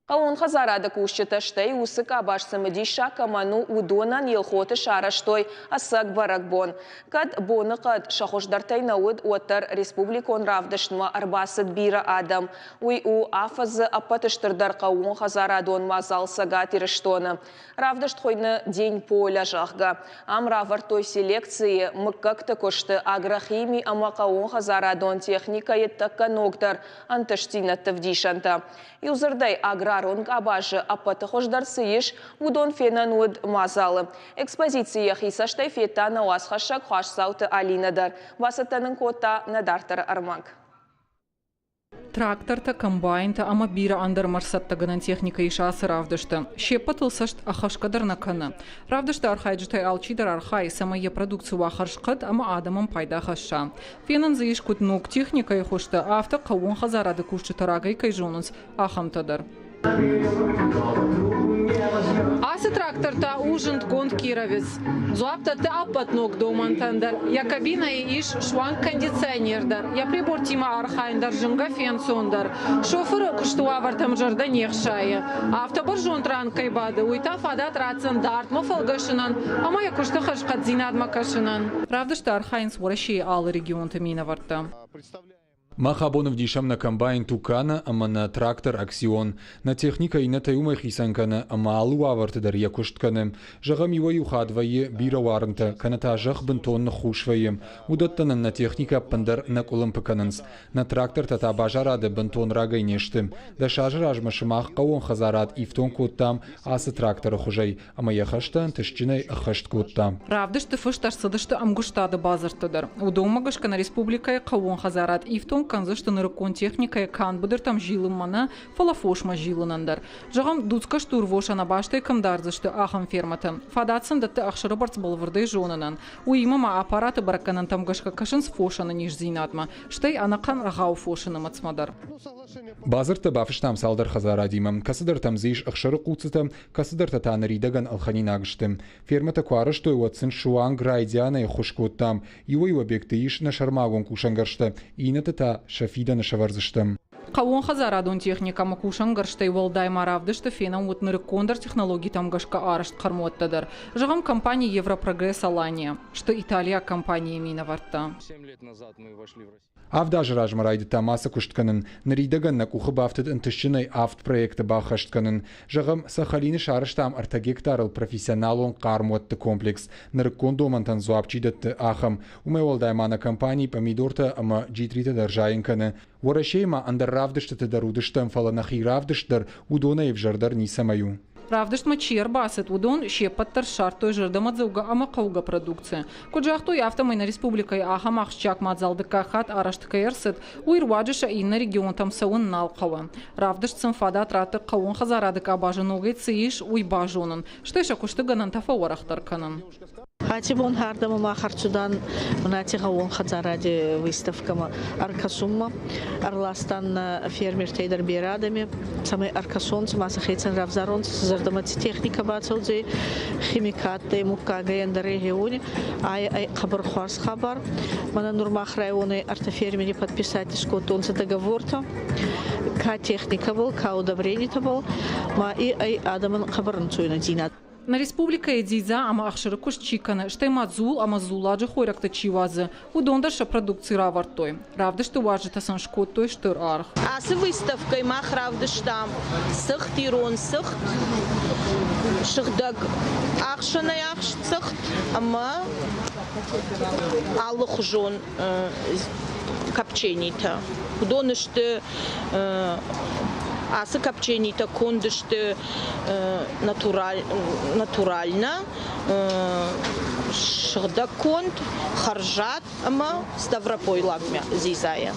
Хъӕууон хӕдзарады кусджытӕ, стӕй уыцы къабаз цымыдисаг кӕмӕн у, уыдонӕн Елхоты сарӕзтой ӕцӕг бӕрӕгбон. Кӕд боныхъӕд сӕ хуыздӕртӕй нӕ уыд, уӕддӕр республикон равдыстмӕ ӕрбацыд бирӕ адӕм. Уый у афӕдзы ӕппӕты стырдӕр хъӕууонхӕдзарадон мадзал Цӕгат Ирыстоны. Равдыст хуыйны «День поля», зӕгъгӕ. Ам равӕрдтой селекцийы, мыггӕгты куысты, агрохими ӕмӕ хъӕууонхӕдзарадон техникӕйы тӕккӕ ногдӕр ӕнтыстдзинӕдты вдисӕнтӕ. Иудзырдӕй, аграрон къабазы ӕппӕты хуыздӕр цы ис, уыдон фенӕн уыд мадзалы. Экспозици йӕхи цӕстӕй федта нӕ уацхӕссӕг Хуасдзауты Алинӕ дӕр. Бацӕттӕ нын кодта нӕ дарддӕры ӕрмӕг. Трактортӕ, комбайнтӕ ӕмӕ бирӕ ӕндӕр мӕрцӕттӕгӕнӕн техникӕ ис ацы равдысты. Се ппӕтыл цӕст ӕххӕсгӕ дӕр нӕ кӕны. Равдысты архайджытӕй алчидӕр архайы, цӕмӕй йӕ продукци уа хӕрзхъӕд ӕмӕ адӕмӕн пайда хӕсса. Фенӕн дзы ис куыд ног техникӕйы хуызтӕ, афтӕ хъӕууон хӕдзарады кусджытӕ рагӕй кӕй зонынц, ахӕмтӕ дӕр. Ацы трактор та у зындгонд Кировец. Дзуапп дӕтты ӕппӕт ног домӕнтӕн дӕр. Йӕ кабинӕйы ис суанг кондиционер дӕр, йӕ прибортимӕ архайын дӕр зынгӕ фенцондӕр. Шофыры куысты уавӕртӕм зӕрдӕ не хсайы. Афтӕ бӕрзонд ран кӕй бады, уый та фадат ратдзӕн дардмӕ фӕлгӕсынӕн ӕмӕ йӕ куысты хӕрзхъӕддзинадмӕ кӕсынӕн. Равдысты архайынц Уӕрӕсейы алы регионты минӕвӕрттӕ. Мах абон ӕвдисӕм нӕ комбайн Тукана ӕмӕ нӕ трактор Аксион. Нӕ техникӕ иннӕтӕй уымӕй хицӕн кӕны, ӕмӕ алы уавӕрты дӕр йӕ куыст кӕны. Зӕгъӕм, иуӕй-иу хатт вӕййы бирӕ уарынтӕ, кӕнӕ та зӕхх бынтон ныххус вӕййы. Уыдӕттӕ нын нӕ техникӕ ӕппындӕр нӕ къуылымпы кӕнынц. Нӕ трактортӕ та базарады бынтон рагӕй не сты. 10 азы размӕ сымах хъӕууон хӕдзарад ифтонг кодтам ацы тракторы хуызӕй, ӕмӕ йӕ хӕстӕ ӕнтыстджынӕй ӕххӕст кодта. Равдысты фыст ӕрцыдысты ӕмгуыстады бадзырдтӕ дӕр. Уыдонмӕ гӕсгӕ нӕ республикӕйы хъӕууон хӕдзарад ифтонг кӕндзысты нырыккон техникӕйӕ канд быдыртӕм зилынмӕ нӕ, фӕлӕ фосмӕ зилынӕн дӕр. Зӕгъӕм, дуцгӕ стурвос ӕнӕбастӕй кӕм дардзысты, ахӕм фермӕтӕ. Фадат сын дӕтты ӕхсыры бӕрц бӕлвырдӕй зонынӕн. Уыимӕ ма аппараты бӕрӕггӕнӕнтӕм гӕсгӕ кӕсынц фосы ӕнӕниздзинадмӕ, стӕй ӕнӕхъӕн рӕгъауы фосы нымӕцмӕ дӕр. Бадзырдтӕ бафыстам цалдӕр хӕдзарадимӕ, кӕцыдӕртӕм дзы ис ӕхсыры хъуццытӕ, кӕцыдӕртӕ та ныридӕгӕн ӕлхӕнинаг сты. Фермӕтӕ куы арӕзтой, уӕд сын суанг райдианӕй ӕххуыс кодтам. Иуӕй-иу объекты ис нӕ сӕрмагонд кусӕнгӕрзтӕ, иннӕты та сӕ фидӕны сӕвӕрдзыстӕм. Хъӕууонхӕдзарадон техникӕ ӕмӕ кусӕнгӕрзтӕй уӕлдай ма равдысты фенӕн уыд нырыккондӕр технологитӕм гӕсгӕ арӕзт хъӕрмуӕттӕ дӕр. Зӕгъӕм, компани Европрогресс Алания сты италиаг компанийы минӕвӕрттӕ. Авд азы размӕ райдыдтам ацы куыст кӕнын. Ныридӕгӕн нӕ къухы бафтыд ӕнтыстджынӕй авд проекты баххӕст кӕнын. Зӕгъӕм, Сахалины сарӕзтам ӕртӕ гектарыл профессионалон хъӕрмуӕтты комплекс, нырыккон домӕнтӕн дзуапп чи дӕтты, ахӕм. Уымӕй уӕлдай ма нӕ компани пъамидортӕ ӕмӕ джитритӕ дӕр зайын кӕны. Уӕрӕсейы ма ӕндӕр равдыстыты дӕр уыдыстӕм, фӕлӕ нӕхи равдыст дӕр уыдонӕй ӕвзӕрдӕр ницӕмӕй у. Равдыстмӕ чи ӕрбацыд, уыдон се ппӕт дӕр ссардтой зӕрдӕмӕдзӕугӕ ӕмӕ хъӕугӕ продукци. Куыд загътой, афтӕмӕй нӕ республикӕйы ахӕм ахсджиаг мадзал дыккаг хатт арӕзт кӕй ӕрцыд, уый руаджы сӕ иннӕ регионтӕм цӕуын нал хъӕуы. Равдыст сын фадат ратты хъӕууон хӕдзарады къабазы ногӕй цы ис, уый базонын, стӕй сӕ куысты гӕнӕнтӕ фӕуӕрӕхдӕр кӕнын. Аци бон ардӕмӕ мах ӕрцудан Бунати гъӕууон хӕдзаради выставкӕмӕ ӕркӕсунмӕ. Ӕрластан фермертӕй дӕр берӕ адӕми, цӕмӕй ӕркӕсонцӕ ма сӕхецӕн равзаронцӕ, сӕ зӕрдӕмӕ ци техникӕ бацӕудзӕй, химикаттӕй, муггагӕй, ӕндӕрӕй гъеуони. Ай ӕй хъӕбӕр хуарз хабар. Мӕнӕ нур мах районӕй ӕртӕ фермери подписать искодтонцӕ договортӕ, ка техникӕбӕл, ка удобренитӕбӕл, ма и ӕй адӕмӕн хъӕбӕр ӕнцойнӕдзийнадӕ. Нӕ республикӕйы дзидза ӕмӕ ӕхсыры куыст чи кӕны, стӕй ма дзул ӕмӕ дзуладжы хойрӕгтӕ чи уадзы, уыдон дӕр сӕ продукци равӕрдтой. Равдысты уазджытӕ сын скодтой стыр аргъ. Ацы выставкӕйы мах равдыстам цыхт, ирон цыхт, сыгъдӕг ӕхсӕнӕй ахст цыхт ӕмӕ алыхуызон копченитӕ. Уыдон сты ацы копченитӕ конд сты натурально, сыгъдӕг конд, хӕрзад ӕмӕ ставропойлаг дзидзайӕ.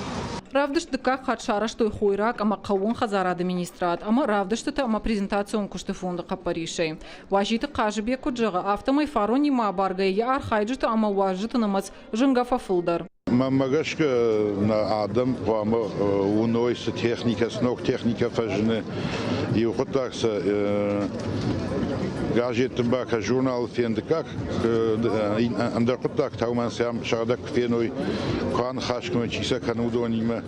Равдыст дыккаг хатт сарӕзтой хойраг ӕмӕ хъӕууон хӕдзарады министрад ӕмӕ равдыстытӕ ӕмӕ презентацион куысты фонды хъӕппӕрисӕй. Уазиты Хъазыбег куыд зӕгъы, афтӕмӕй фаронимӕ абаргӕйӕ йӕ архайджыты ӕмӕ уазджыты нымӕц зынгӕ фӕфылдӕр. Мӕнмӕ гӕсгӕ нӕ адӕм хъуамӕ уыной, цы техникӕ, цы ног техникӕ фӕзыны. Иу хъуыддаг сӕ газетты бакӕс, журналы фен, дыккаг ӕндӕр хъуыддаг та уымӕн сӕм сӕхӕдӕг куы феной, куы аныхас кӕной, чи сӕ кӕны, уыдонимӕ.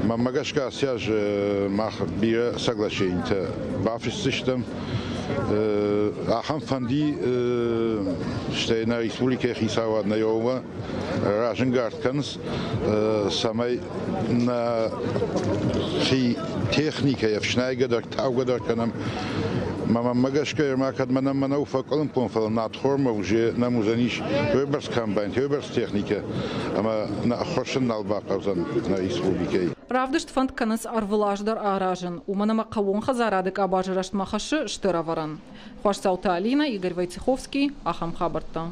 Мӕнмӕ гӕсгӕ ацы аз мах бирӕ соглашенитӕ бафысдзыстӕм. Ахӕм фӕнди стӕй нӕ республикӕйы хицауад нӕ еумӕ разӕнгард кӕнынц, цӕмӕй нӕ хи техникӕйы ӕфснайгӕ дӕр, таугӕ дӕр кӕнӕм. Мӕнмӕ гӕсгӕ, ма кӕд мӕнӕн мӕнӕу фӕкъуылымпон, фӕлӕ надхормӕ уже нӕм уыдзӕнис уӕйбӕрц комбайнтӕ, уӕйбӕрц техникӕ, ӕмӕ нӕ ӕххуырсын нал бахъӕудзӕн нӕ республикӕйы. Равдыст фӕнд кӕнынц ӕрвылаз дӕр аразын, уымӕн ӕмӕ хъӕууон хӕдзарады къабазы рӕзтмӕ хӕссы стыр ӕвӕрӕн. Хуасдзауты Алинӕ, Игорь Войцеховский, ахӕм хабӕрттӕ.